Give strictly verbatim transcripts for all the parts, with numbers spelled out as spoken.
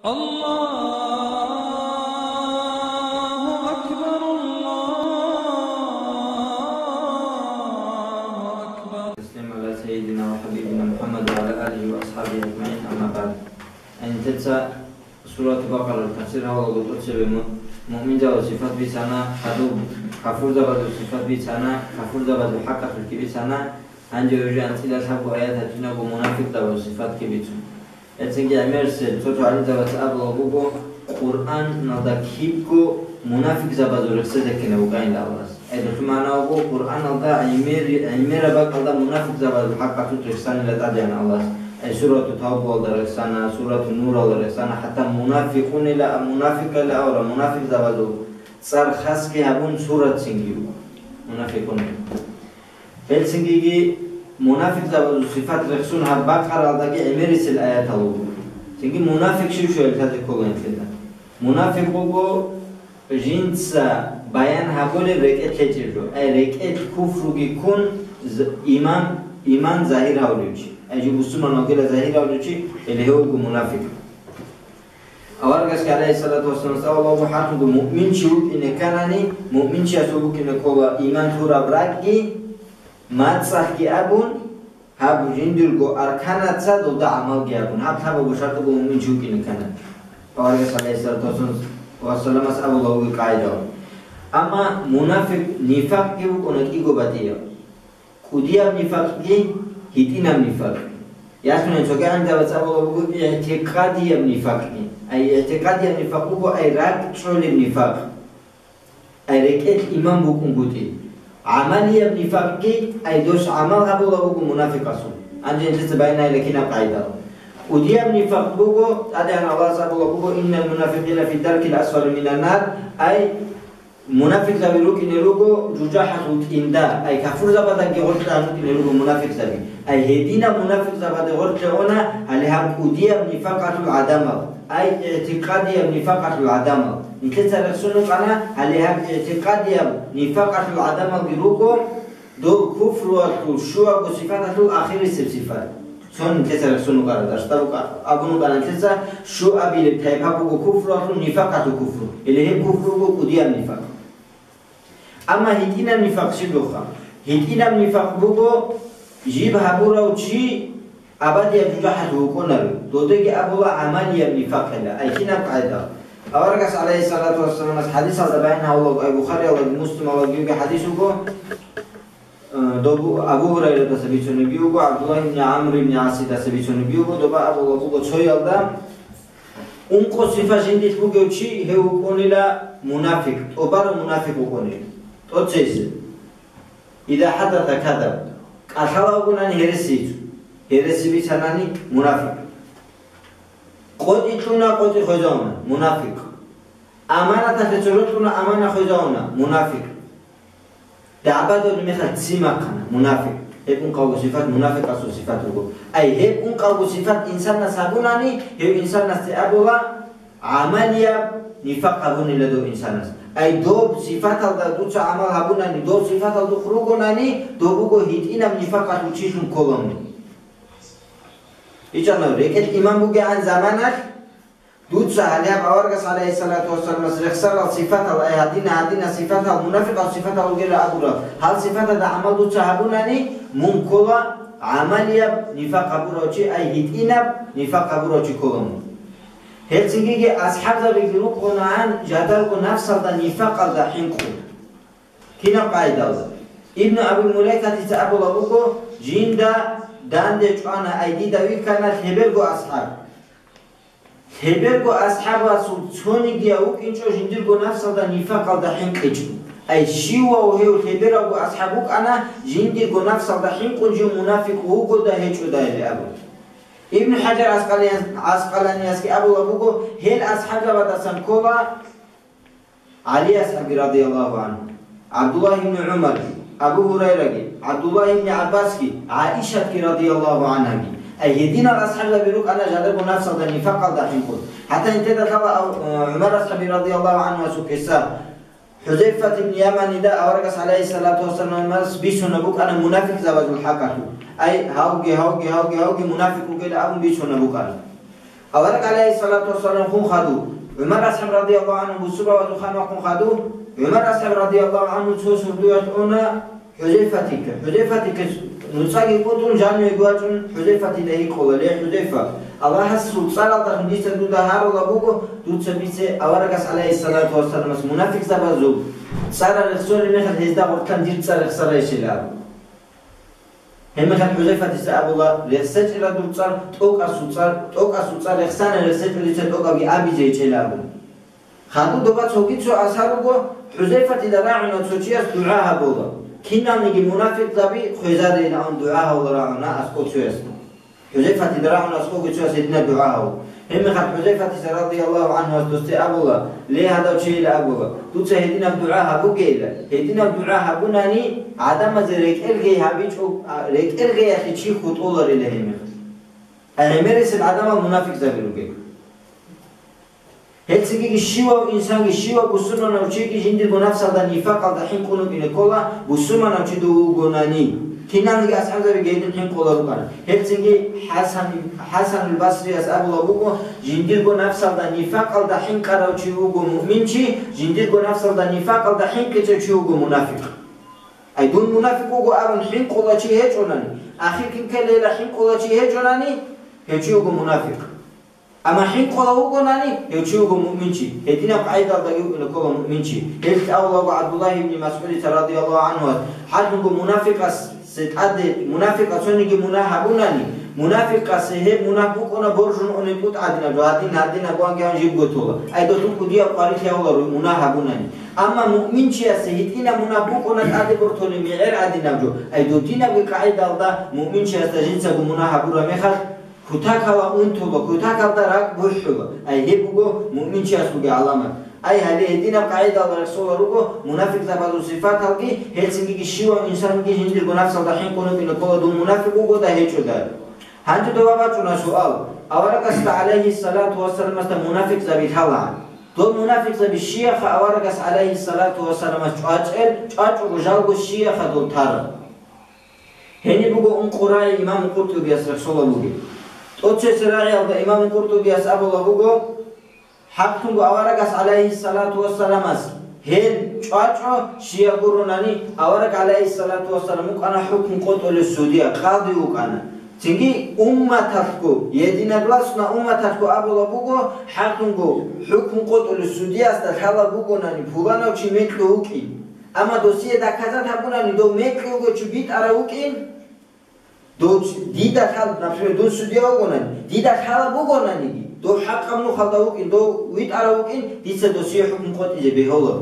الله أكبر، الله أكبر. تسليم على سيدنا وحبيبنا محمد وعلى آله وأصحابه أجمعين، أما بعد. Гьанже нилъеца Суратул Бакъаралъул тафсир гьабулаго тӀоцебе му-, муъминзабазул сифат бицана, гьадуб кафурзабазул сифат бицана, кафурзабазул хӀакъалъулъги бицана, гьанже уже анцӀила лъабго аят гьачӀинабго мунафикъзабазул сифатги бицун. Гьецинги гӀемерисел цо-цо гӀалимзабаца абулаб буго, Къуръаналда кибго мунафикъзабазул рехсезе ккезе букӀанила Аллагьас. Гьелъул магӀна буго, Къуръаналда гӀемер-, гӀемераб бакӀалда мунафикъзабазул хӀакъалъулъ рехсанила ТӀадегӀан Аллагьас. Гьей Сурату Тавбаялда рехсана, Сурату Нуралда рехсана, хӀатта мунафикъунила, мунафикъайла авара, мунафикъзабазул цӀар хасги гьабун суратцинги буго. Мунафикъунила. Гьелцинги мунафикъзабазул сифат рехсун гьаб Бакъаралдаги гӀемерисел аятал руго. Цинги мунафикъ щив-щивал лъазе ккола гьелъила. Мунафикъ вуго жинца баян гьабулеб рекӀелъ гьечӀеб жо, ай рекӀелъ куфруги ккун, з-, иман, иман загьир гьавулев чи, ай жо бусурман вугила загьир гьавулев чи, гьеле гьев вуго мунафикъ. Аварагасги, гӀалайгьиссалату вассалам, цӀалулеб буго, гьанже муъминчи вукӀине кканани, муъминчиясул букӀине ккола иман лъураб ракӀги, мацӀалъги абун, гьаб жиндирго арканаца долда гӀамалги абун, гьаб лъабабго шартӀ буго муъминчи вукӀине кканани. Аварагас, гӀалайгьиссалату вассаламас, абулеб буго къагӀидал. Амма мунафикъ, нифакъги букӀуна кӀиго батӀияб. КӀудияб нифакъги, гьитӀинаб нифакъги. Ясуни цогидабаца абулеб буго игӀтикъадияб нифакъги. Ай игӀтикъадияб нифакъ буго, ай ракӀчӀолеб нифакъ. Ай рекӀелъ иман букӀунгутӀи. ГӀамалияб нифакъги, ай дос гӀамал гьабулеб буго мунафикъасул. Гьанже нилъеца баян гьабила кинаб къагӀидал. КӀудияб нифакъ буго, ТӀадегӀан Аллагьас абулеб буго: «Иннал мунафикъина фи даркил асфали минан нар», ай Мунафикъзаби рукӀине руго жужахӀалъул тӀинда, ай кафурзабаздаги гъоркье рукӀине руго мунафикъзаби. Ай гьединаб мунафикъзабазда гъоркье уна, гьале гьаб кӀудияб нифакъалъул гӀадамал, ай игӀтикъадияб нифакъалъул гӀадамал. Нилъеца рехсун рукӀана, гьале гьаб игӀтикъадияб нифакъалъул гӀадамалги руго, дол куфруялъул щуабго сифаталъул ахирисеб сифат. Цо нилъеца рехсун рукӀарал, дарсда рукӀа-, абун рукӀана нилъеца щуабилеб тайпа буго куфруялъул, нифакъалъул куфру. Гьеле гьеб куфру буго кӀудияб нифакъ. Амма гьитӀинаб нифакъ щиб бугоха? ГьитӀинаб нифакъ буго, жиб гьабурав чи абадияб жужахӀалъув вукӀунаро, додаги абула гӀамалияб нифакъила, ай кинаб къагӀида. Аварагас, гӀалайгьиссалату вассаламас, хӀадисалда баян гьабулеб, ай Бухариялдаги Муслималдаги хӀадис буго, э, доб Абу Гьурайрадаса бицунеб буго, ГӀабдуллагь ибн ГӀамр ибн ГӀасидаса бицунеб буго, доба абулеб буго цоялда, ункъо сифат жиндилъ бугев чи, гьев вукӀунила мунафикъ, тӀубарав мунафикъ вукӀунила. ТӀоцебесеб. Иза хӀаддаса казаб. КӀалъалев вугони гьереси бицун. Гьереси бицанани мунафикъ. КъотӀи кьуна, къотӀи хвезавуна, мунафикъ. Аманаталъе цо рокьуна, аманат хвезавуна, мунафикъ. ДагӀба додулеб мехалъ ццин бахъана, мунафикъ. Гьеб ункъавго сифат мунафикъасул сифат руго. Ай гьеб ункъавго сифат инсанас гьабунани, гьев инсанасде абула, гӀамалияб нифакъ гьабунила дов инсанас. Ай доб сифаталда дуца гӀамал гьабунани, доб сифатал духъ ругонани, доб буго гьитӀинаб нифакъалъул чилъун кколавни. ИчӀанав, рекӀелъ иман бугегӀан заманалъ, дуца гьале гьаб аварагас, гӀалайгьиссалату вассаламас, рехсарал сифатал, ай гьадина-гьадина сифатал, мунафикъал сифатал ругела абурал, гьал сифаталда гӀамал дуца гьабунани, мун ккола гӀамалияб нифакъ гьабурав чи, ай гьитӀинаб нифакъ гьабурав чи ккола мун. Гьелцинги асхӀабзабиги рукӀунаан жадарго нафсалда нифакъалда хӀинкъун. Кинаб къайдалда? Ибну Абил Мулайкатица абулаб буго, жинда данде чӀвана, ай дида вихьана лъеберго асхӀаб. Лъеберго асхӀабасул цонигияв вукӀинчӀо жиндирго нафсалда нифакъалда хӀинкъичӀо. Ай щивав гьев лъеберавго асхӀаб вукӀана, жиндирго нафсалда хӀинкъун жив мунафикъ вугода гьечӀода гьеле абун. Ибн ХӀажар Аскъалияс-, Аскъаланиясги абулаб буго, гьел асхӀабзабадасан ккола ГӀали асхӀабги радияллагьу гӀангьу, ГӀабдуллагь ибн ГӀумарги, Абу Гьурайраги, ГӀабдуллагь ибн ГӀаббасги, ГӀаишатги радияллагьу гӀангьаги. Ай гьединал асхӀабзаби рукӀана жадарго нафсалда нифакъалда хӀинкъун. ХӀатта гьанже лъала Ав-, ГӀумар асхӀаби радияллагьу гӀангьуясул къисса. ХӀузайфат ибн Яманида аварагас, гӀалайгьиссалату вассаламас, бицунеб букӀана мунафикъзабазул хӀакъалъулъ. Ай, гьавги, гьавги, гьавги, гьавги мунафикъ вугила абун бицунеб букӀана. Авараг, гӀалайгьиссалату вассалам, хун хадув, ГӀумар асхӀаб радияллагьу гӀангьу бусурбабазул хан вахъун хадув, ГӀумар асхӀаб радияллагьу гӀангьу цо сордоялъ уна ХӀузайфатихъе. ХӀузайфатихъе нуцӀаги кӀутӀун, жанивеги вачӀун, ХӀузайфатида гьикъула: «Ле, ХӀузайфа, Аллагьасул цӀаралдалъун дица дуда гьарула буго, дуца бице аварагас, гӀалайгьиссалату вассаламас, мунафикъзабазул цӀар рехсолеб мехалъ, гьезда гъорлъан дир цӀар рехсарайщила», – абун. Гьеб мехалъ ХӀузайфатица абула: «РехсечӀила дур цӀар, тӀокӀасул цӀар, тӀокӀасул цӀар рехсани, рехсечӀолица тӀокӀабги абизе гьечӀила», – абун. Хадуб доба цоги цо асар руго, ХӀузайфатида рагӀуна цо чияс дугӀа гьабула, киналниги мунафикъзаби хвезарейилан дугӀа гьавула рагӀуна аскӀов цоясда. ХӀузайфатида рагӀуна аскӀовги цояс гьединаб дугӀа гьавула. Гьеб мехалъ ХӀузайфатица радияллагьу гӀангьуяс досде абула, ле, гьадав чийила абула, дуца гьединаб дугӀа гьабугейила, гьединаб дугӀа гьабунани, гӀадамазе рекӀел гьей гьабичӀо, а, рекӀел гьеялъе чи хутӀуларила гьеб мехалъ. А гӀемерисел гӀадамал мунафикъзаби ругел. Гьелцинги щивав инсанги, щивав бусурманав чиги жиндирго нафсалда нифакъалда хӀинкъун вукӀине ккола, бусурманав чи дов вугонани. Киналниги асхӀабзабиги гьедин хӀинкъула рукӀана. Гьелцинги ХӀасан, ХӀасанул Басрияс абула буго: «Жиндирго нафсалда нифакъалда хӀинкъарав чи вуго муъминчи, жиндирго нафсалда нифакъалда хӀинкъичӀев чи вуго мунафикъ». Ай, дун мунафикъ вуго абун хӀинкъула чи гьечӀонани, ахир кин ккелейила хӀинкъула чи гьечӀонани, гьев чи вуго мунафикъ. Амма хӀинкъула вугонани, гьев чи вуго муъминчи, гьединаб къагӀидалдаги вукӀине ккола муъминчи. Гьелъ абулаго ГӀабдуллагь ибн МасгӀудица радияллагьу гӀангьуяс: «ХӀакълъунго мунафикъасе тӀаде, мунафикъас цониги мунагь гьабунани, мунафикъасе гьеб мунагь букӀуна боржун унеб тӀутӀ гӀадинаб жо, гьадин, гьадин абуанги гьанже жибго тола. Ай, долъунго дияб къварилъи гьавуларо мунагь гьабунани. Амма муъминчиясе гьитӀинаб мунагь букӀуна тӀаде бортолеб мегӀер гӀадинаб жо. Ай, додинабги къагӀидалда муъминчиясда жинцаго мунагь гьабураб мехалъ, кутакала унтула, кутакалда ракӀ бухӀула. Ай, гьеб буго муъминчиясулги гӀаламат. Ай, гьале гьединаб къагӀидал рехсола руго мунафикъзабазул сифаталги, гьелцинги щивав инсанги жиндирго нафсалда хӀинкъун вукӀине ккола, дун мунафикъ вугода гьечӀода». Гьанже доба бачӀуна суал: аварагасда, гӀалайгьиссалату вассаламасда, мунафикъзаби лъалаан. Дол мунафикъзаби щияха аварагас, гӀалайгьиссалату вассаламас, чӀвачӀел, чӀвачӀого жалго щияха дол тараб? Гьениб буго ункъо рагӀи имам Къуртубияс рехсола бугеб. ТӀоцесеб рагӀиялда имам Къуртубияс абула буго: «ХӀакълъунго аварагас, гӀалайгьиссалату вассаламас, гьел чӀвачӀо, щия гуронани, авараг, гӀалайгьиссалату вассалам, вукӀана хӀукму къотӀулев судия, къади вукӀана. Цинги умматалъго, единогласно умматалъго абула буго: хӀакълъунго хӀукму къотӀулев судиясда лъала бугонани, пуланав чи мекъи вукӀин». Амма досие доказать гьабунани, дов мекъи вугев чи битӀарав вукӀин, дов чи-, дида лъал-, например, дун судья вугонани, дида лъала бугонаниги, дов хӀакъаб нухалда вукӀин, дов витӀарав вукӀин, дица досие хӀукму къотӀизе бегьула.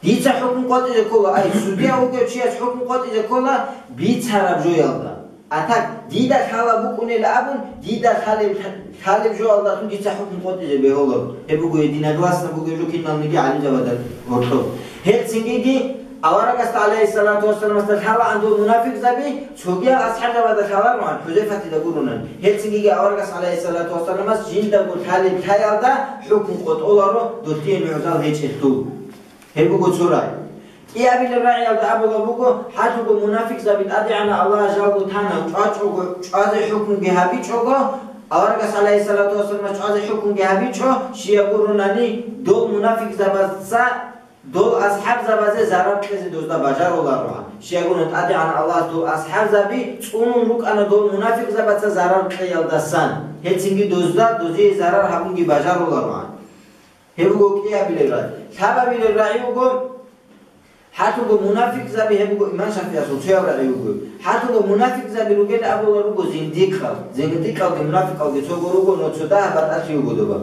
Дица хӀукму къотӀизе ккола, ай, судья вугев чияс хӀукму къотӀизе ккола бицараб жоялда. А так, дида лъала букӀунел абун, дида лъалеб, лъалеб жоялдалъун дица хӀукму къотӀизе бегьуларо. Гьеб буго единогласно бугеб жо киналниги гӀалимзабазда гьоркьоб. Гьелцинги аварагасда, гӀалайгьиссалату вассаламасда, лъалаан дол мунафикъзаби, цогиял асхӀабзабазда лъалароан, ХӀузайфатида гуронан. Гьелцинги аварагас, гӀалайгьиссалату вассаламас, жиндаго лъалеб лъаялда хӀукму къотӀоларо, досие нугӀзал гьечӀелъул. Гьеб буго цо рагӀи. КӀиабилеб рагӀиялда абула буго: хӀакълъунго мунафикъзаби ТӀадегӀанав Аллагьас жалго тана, чӀвачӀого, чӀвазе хӀукмуги гьабичӀого, аварагас, гӀалайгьиссалату вассаламас, чӀвазе хӀукмуги гьабичӀо, щия гуронани, дол мунафикъзабазца дол асхӀабзабазе зарар кьезе дозда бажарулароан. Щия гуронани, ТӀадегӀанав Аллагьас дол асхӀабзаби цӀунун рукӀана дол мунафикъзабаца зарар кьеялдасан. Гьелцинги дозда, дозие зарар гьабунги бажарулароан. Гьеб буго кӀиабилеб рагӀи. Лъабабилеб рагӀи буго, хӀакълъунго мунафикъзаби, гьеб буго имам ШафигӀиясул цояб рагӀи буго. ХӀакълъунго мунафикъзаби ругел абула руго зиндикъал. Зиндикъалги мунафикъалги цого руго, но цо дагьаб батӀалъи буго доба.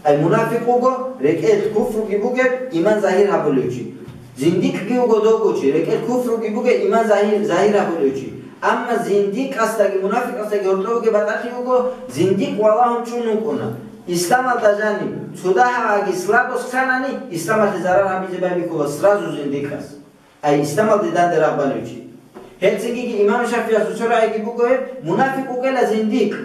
Ай мунафикъ вуго, рекӀелъ куфруги бугеб, иман загьир гьабулев чи. Зиндикъги вуго довго чи, рекӀелъ куфруги бугеб, иман загьир, загьир гьабулев чи. Амма зиндикъасдаги мунафикъасдаги гьоркьовги батӀалъи вуго, зиндикъ валагьун чӀун вукӀуна. Исламалда жаниб цо дагьабги слабость кканани, исламалъе зарар гьабизе байбихьула сразу зиндикъас. Ай исламалде данде рагъ балев чи. Гьелцинги имам ШафигӀиясул цо рагӀиги буго гьеб, мунафикъ вукӀела зиндикъ.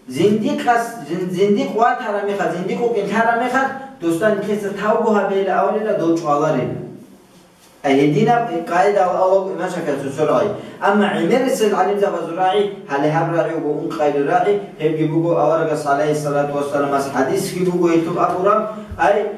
Зиндикъас, зин-, зиндикъ ватараб мехалъ, зиндикъ вукӀин лъараб мехалъ, досда нилъеца тавбу гьабейила абулила, дов чӀваларила. Гьединаб къайдал алав имам ШафигӀил цо рагӀи. Амма гӀемерисел гӀалимзабазул рагӀи, гьале гьаб рагӀи вуго ункъабилеб рагӀи, гьебги буго аварагас гӀалайгьиссалату вассаламас хӀадисги буго гьелъул абураб, ай,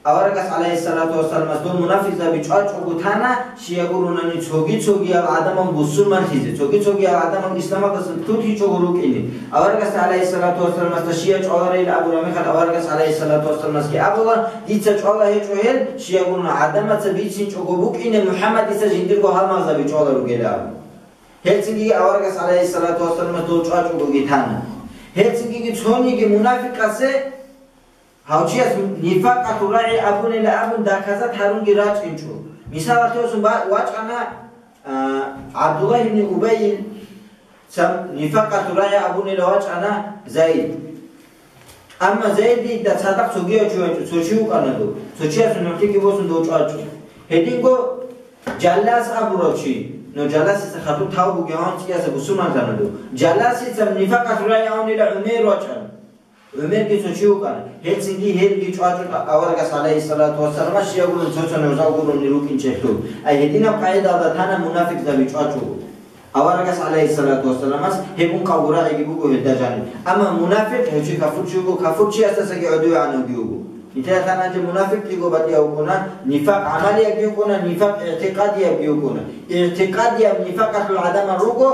аварагас гӀалайгьиссалату вассаламас дол мунафикъзаби чӀвачӀого тана, щай гурунани цоги-цогиял гӀадамал бусурманлъизе, цоги-цогиял гӀадамал исламалдаса лъутичӀого рукӀине. Аварагасда гӀалайгьиссалату вассаламасда щай чӀваларейил абураб мехалъ, аварагасда гӀалайгьиссалату вассаламасги абула, дица чӀвала гьечӀо гьел, щай гурун гӀадамаца бицинчӀого букӀине МухӀаммадица жиндирго гьалмагъзаби чӀвала ругел абун. Гьелцинги аварагас гӀалайгьиссалату вассаламас дол чӀвачӀогоги тана. Гьелцинги цониги мунафикъасе гьав чияс нифакъалъул рагӀи абунила абун доказать гьарунги рачӀинчӀо. Мисалалъе босун ва-, вачӀана, а, ГӀабдуллагь ибн Убайил цан нифакъалъул рагӀи абунила вачӀана Зайд. Амма Зайдида цадахъ цогияв чи вачӀо, цо чи вукӀана дов. Цо чиясул нугӀлъиги босун дов чӀвачӀо. Гьединго Жаллас абурав чи, но Жалласица хадуб тав бугеван цӀияса бусурманлъана дов. Жалласица нифакъалъул рагӀи абунила ГӀумер вачӀана. ГӀумерги цо чи вукӀана. Гьелцинги гьелги чӀвачӀо аварагас гӀалайгьиссалату вассаламас щай гурун цо-цо нугӀзал гурони рукӀинчӀелъул. Ай гьединаб къайдалда тана мунафикъзаби чӀвачӀого. Аварагас гӀалайгьиссалату вассаламас гьеб ункъабго рагӀиги буго гьелда жаниб. Амма мунафикъ гьев чи кафурчи вуго, кафурчиясдасаги гӀодовегӀанавги вуго. Нилъеда лъан гьанже мунапикъ йиго батӀияв вукӀуна, нифакъ гӀамалиябги вукӀуна, нифакъ игӀтикъадиябги вукӀуна. ИгӀтикъадияб нифакъалъул гӀадамал руго,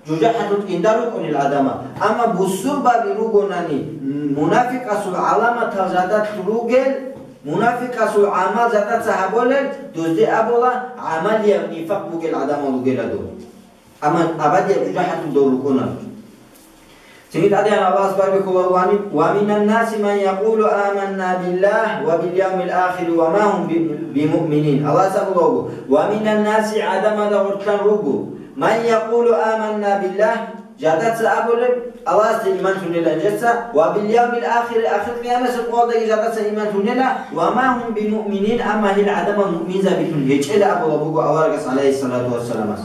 жужахӀалъул тӀинда рукӀунел гӀадамал. Амма бусурбаби ругонани, мунапикъасул гӀаламатал жадат ругел, мунапикъасул гӀамал жадаца гьаболел, дозде абула гӀамалияб нифакъ бугел гӀадамал ругела дов. Амма абадияб жужахӀалъул дов рукӀуна. Цинги ТӀадегӀан Аллагьас барбихьула: «Ва мин-, ва минан наси ман якъулу аманна биллагь ва бил явмил ахири ва ма гьум би-, бимуъминин». Аллагьас абула вуго: «Ва минан наси», гӀадамазда гъоркьан руго, «ман якъулу аманна биллагь», жадаца абулеб, Аллагьасде иман лъунила нижеца, «ва бил явмил ахири», ахир къиямасеб къоялдаги жадаца иман лъунила, «ва ма гьум бимуъминин», амма гьел гӀадамал муъминзабилъун гьечӀела абула буго аварагас, гӀалайгьиссалату вассаламас.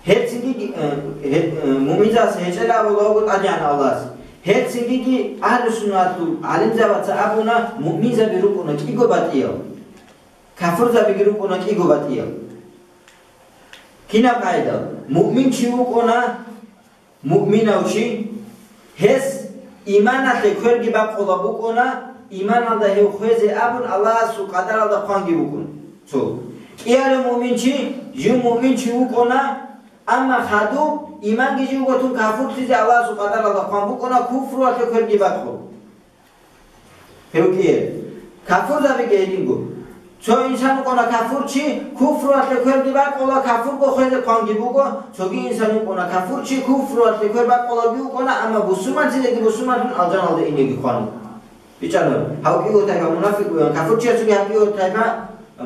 Гьелцинги, э, гьел-, э, муъминзабаз гьечӀела абулаго ТӀадегӀан Аллагьас. Гьелцинги агьлу-суннатул гӀалимзабаца абуна, муъминзаби рукӀуна кӀиго батӀиял, кафурзабиги рукӀуна кӀиго батӀиял. Кинаб къайдал? Муъмин чи вукӀуна, муъминав чи, гьес иманалъе кверги бакъула букӀуна, иманалда гьев хвезе абун Аллагьасул къадаралда хъванги букӀун. Цо. КӀиялев муъминчи, жив муъминчи вукӀуна, амма хадуб иманги живго тун кафурлъизе Аллагьасул къадаралда хъван букӀуна, куфруялъе кверги бакъун. Гьев кӀиялев. Кафурзабиги гьединго. Цо инсан вукӀуна кафурчи, куфруялъе кверги бакъула, кафурго хвезе хъванги буго, цоги инсан вукӀуна кафурчи, куфруялъе квер бакъулаги вукӀуна, амма бусурманлъизеги бусурманлъун алжаналда инеги хъван. БичӀчӀана, гьав кӀиго тайпа мунафикъ бугин, кафурчиясулги гьав кӀиго тайпа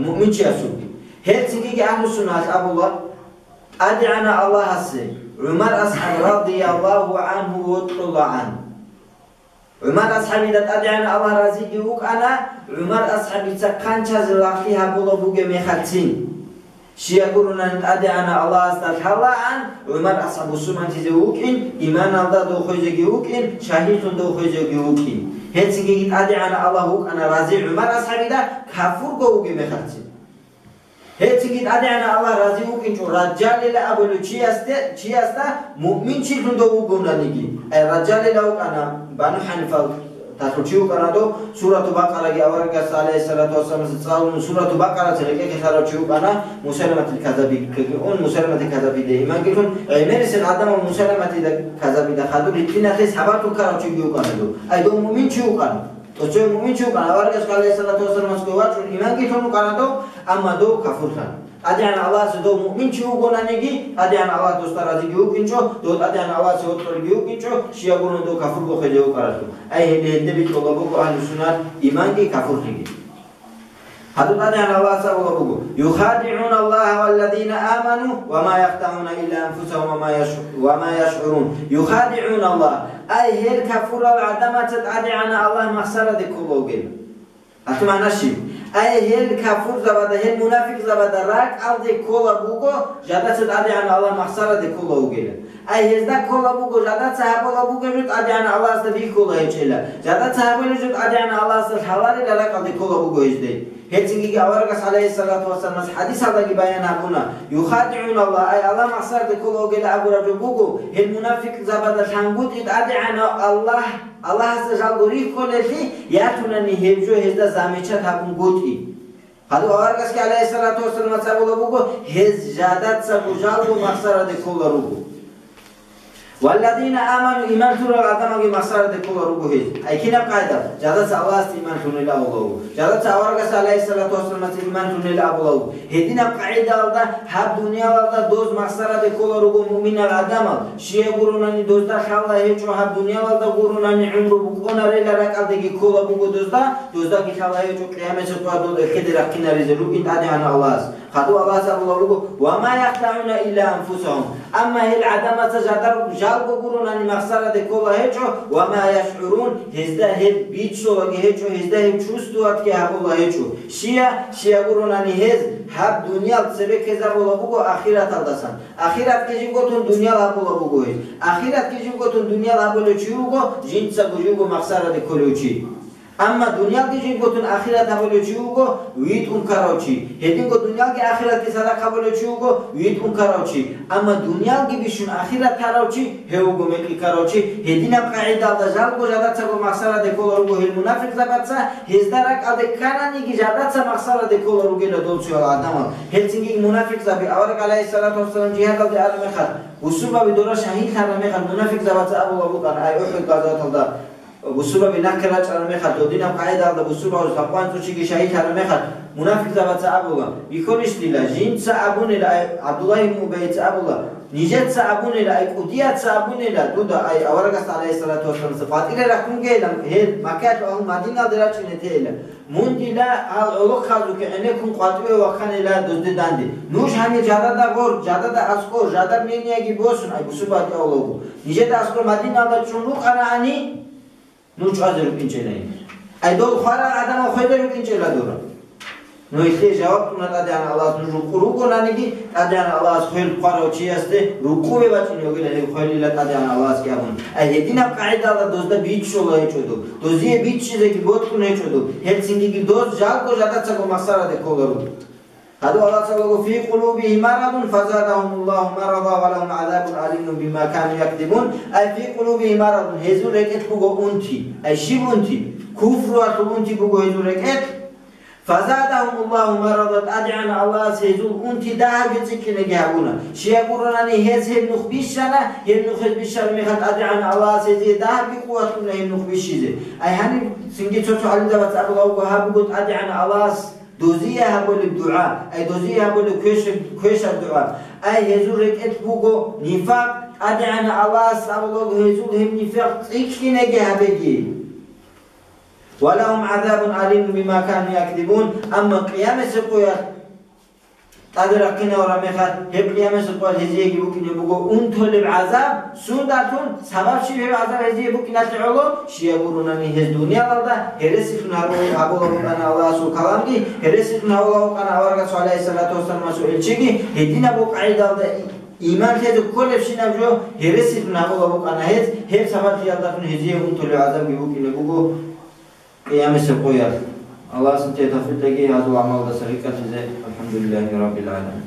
муъминчиясулги. Гьелцинги агьлу-суннат абула, ТӀадегӀанав Аллагьасе ГӀумар асхӀаб радияллагьу гӀангьу вокьулаан. ГӀумар асхӀабида ТӀадегӀанав Аллагь разиги вукӀана, ГӀумар асхӀабица хъанчазе лагълъи гьабула бугеб мехалъцин. Щай гурунани ТӀадегӀанав Аллагьасда лъалаан, ГӀумар асхӀаб бусурманлъизе вукӀин, иманалда дов хвезеги вукӀин, шагьидлъун дов хвезеги вукӀин. Гьелцинги ТӀадегӀанав Аллагь вукӀана рази ГӀумар асхӀабида кафурго вугеб мехалъцин. Гьелцинги ТӀадегӀанав Аллагь рази вукӀинчӀо Ражжалила абулев чиясде, чиясда муъминчилъун дов вугонаниги. Ай Ражжалила вукӀана Бану ХӀанифал Талъул чи вукӀана дов, Сурату Бакъараги аварагас, гӀалайгьиссалату вассаламас, цӀалун, Сурату Бакъараца рекӀехъе лъарав чи вукӀана, Мусайламатил Казабиги ун, Мусайламатил Казабиде иманги лъун, гӀемерисел гӀадамал Мусайламатил Казабида хадур гьитӀиналъе сабаблъун ккарав чиги вукӀана дов. Ай дов муъмин чи вукӀана. Дов цо муъмин чи вукӀана, аварагас, гӀалайгьиссалату вассаламасго вачӀун иманги лъун вукӀана дов, амма дов кафурлъана. ТӀадегӀан Аллагьасе дов муъмин чи вугонаниги, ТӀадегӀан Аллагь досда разиги вукӀинчӀо, дов ТӀадегӀан Аллагьасе вокьулебги вукӀинчӀо, щай гурун дов кафурго хвезе вукӀаралъул. Ай гьеб-, гьелде бикьула буго агьлу-суннат иманги кафурлъиги. Гьадин ТӀадегӀан Аллагьас абула буго: «ЮхадигӀуна Аллагьа валладина аману ва ма яхдагӀуна илла анфусагьум ва ма яш-, ва ма яшгӀурун». ЮхадигӀуна Аллагь. Ай гьел кафурал гӀадамаца ТӀадегӀанав Аллагь махсараде ккола вугел. Гьалъул магӀна щиб? Ай, гьел кафурзабада, гьел мунафикъзабада ракӀалде ккола буго, жадаца ТӀадегӀанав Аллагь махсараде ккола вугила. Ай, гьезда ккола буго, жадаца гьабула бугеб жо ТӀадегӀанав Аллагьасда бихьула гьечӀила. Жадаца гьабулеб жо ТӀадегӀанав Аллагьасда лъаларила ракӀалде ккола буго гьезде. Гьецинги аварагас, гӀалайгьиссалату вассаламас, хӀадисалдаги баян гьабуна: «ЮхадигӀуналлагь», ай, Аллагь махсараде ккола вугила абураб жо буго, гьел мунафикъзабазда лъангутӀи ТӀадегӀанав Аллагь, Аллагьасда жалго рихьулеллъи, ятунани гьеб жо гьезда замечат гьабунгутӀи. Гьадин аварагасги, гӀалайгьиссалату вассаламас, абула буго, гьез жадацаго жалго махсараде ккола руго. «Валладина аману», иман лъурал гӀадамалги махсараде ккола руго гьез. Ай, кинаб къайда? Жадаца Аллагьасде иман лъунила абула вуго. Жадаца аварагасда, гӀалайгьиссалату вассаламасда, иман лъунила абула вуго. Гьединаб къагӀидалда гьаб дуниялалда доз махсараде ккола руго муъминал гӀадамал. Щияй гуронани дозда лъала гьечӀо гьаб дуниялалда гуронани гӀумру букӀунарила ракӀалдеги ккола буго дозда, доздаги лъала гьечӀо Къиямасеб къоялъ дол эхеде рахъинаризе рукӀин ТӀадегӀанав Аллагьас. Хадуб Аллагьас абулеб буго: «Ва ма яхдагӀуна илла анфусагьум». Амма гьел гӀадамаца жадар жалго гуронани махсараде ккола гьечӀо, «ва ма яшгӀурун», гьезда гьеб бичӀчӀолаги гьечӀо, гьезда гьеб чувствоватги гьабула гьечӀо. Щия, щия гуронани гьез гьаб дуниял цебе ккезабула буго ахираталдасан. Ахиратги живго тун дуниял гьабула буго гьез. Ахиратги живго тун дуниял гьабулев чи вуго, жинцаго живго махсараде кколев чи. Амма дуниялги живго тун ахират гьабулев чи вуго, витӀун ккарав чи. Гьединго дуниялги ахиратги цадахъ гьабулев чи вуго, витӀун ккарав чи. Амма дуниялги бищун ахират тарав чи, гьев вуго мекъи ккарав чи. Гьединаб къагӀидалда жалго жадацаго махсараде ккола руго гьел мунафикъзабаца, гьезда ракӀалде ккананиги жадаца махсараде ккола ругела дол цоял гӀадамал. Гьелцинги мунафикъзаби, авараг, гӀалайгьиссалату вассалам, жигьадалде араб мехалъ, бусурбаби дора шагьидлъараб мехалъ, мунафикъзабаца абула букӀана, ай, УхӀуд газваталда, бусурбаби нахъе рачӀараб мехалъ, додинаб къагӀидалда бусурбабазул лъабкъоялда цо чиги шагьидлъараб мехалъ, мунапикъзабаца абула: «Бихьулищ дила, жинца абунила», ай, ГӀабдуллагь ибн Убайица абула: «Нижеца абунила, ай, кӀудияца абунила дуда, ай, аварагасда, гӀалайгьиссалату вассаламасда, къватӀире рахъунгейилан, гьел Маккаялъул агьлу Мадиналде рачӀине тейила. Мун дила гьал гӀолохъазухъе гӀенеккун къватӀиве вахъанила дузде данде. Нуж гьанир жадада гъор, жадада аскӀор, жадар ненияги босун», ай, бусурбаби абула вуго. Нижеда аскӀор Мадиналда чӀун рукӀараани, нуж чӀвазе рукӀинчӀела гьеб. Ай, дол хварал гӀадамал хвезе рукӀинчӀела дура. Ну, гьелъие жаваб кьуна ТӀадегӀанав Аллагьас, нуж рукъу ругонаниги, ТӀадегӀанав Аллагьас хвел хварав чиясде рукъуве бачӀине бугила гьеб хвелила ТӀадегӀанав Аллагьасги абун. Ай, гьединаб къагӀидалда дозда бичӀчӀола гьечӀо доб, дозие бичӀчӀизеги боцӀун гьечӀо доб, гьелцинги доз жалго жадацаго махсараде ккола руго. Гьадин Аллагьас абула: «Фи къулубигьим марадун фазадагьумуллагьу марада ва лагьум гӀазабун алимун бима кану якзибун». Ай, фи къулубигьим марадун, гьезул рекӀелъ буго унти. Ай, щиб унти? Куфруялъул унти буго гьезул рекӀелъ. «Фазадагьумуллагьу марада», ТӀадегӀанав Аллагьас гьезул унти дагьабги цӀикӀкӀинеги гьабуна. Щияй гуронани гьез гьеб нух бищана, гьеб нух гьез бищараб мехалъ ТӀадегӀанав Аллагьас гьезие дагьабги къуват кьуна гьеб нух бищизе. Ай, гьаниб цинги цо-цо гӀалимзабаца абула вуго, гьаб буго ТӀадегӀанав Аллагьас дозие гьабулеб дугӀа, ай, дозие гьабулеб квеш-, квешаб дугӀа. Ай, гьезул рекӀелъ буго нифакъ, ТӀадегӀанав Аллагьас абула вуго гьезул гьеб нифакъ цӀикӀкӀинеги гьабеги. «Ва лагьум гӀазабун алимун бима кану якзибун», амма Къиямасеб къоялъ тӀаде рахъинавараб мехалъ, гьеб Къиямасеб къоялъ гьезиеги букӀине буго унтулеб гӀазаб, сундалъун, сабаб щиб гьеб гӀазаб гьезие букӀиналъе гӀоло, щияй гуронани гьез дуниялалда гьересилъун гьару-, гьабула букӀана Аллагьасул каламги, гьересилъун гьавула букӀана аварагасул, гӀалайгьиссалату вассаламасул, элчиги, гьединаб къагӀидалда иман лъезе кколебщинаб жо гьересилъун гьабула букӀана гьез, гьеб сабаблъиялдалъун гьезие унтулеб гӀазабги букӀине буго Къиямасеб къоялъ. Аллагьас нилъее тавфикъ кьеги гьазул гӀамалдаса рикӀкӀалъизе. АлхӀамдулиллагьи раббил гӀаламин.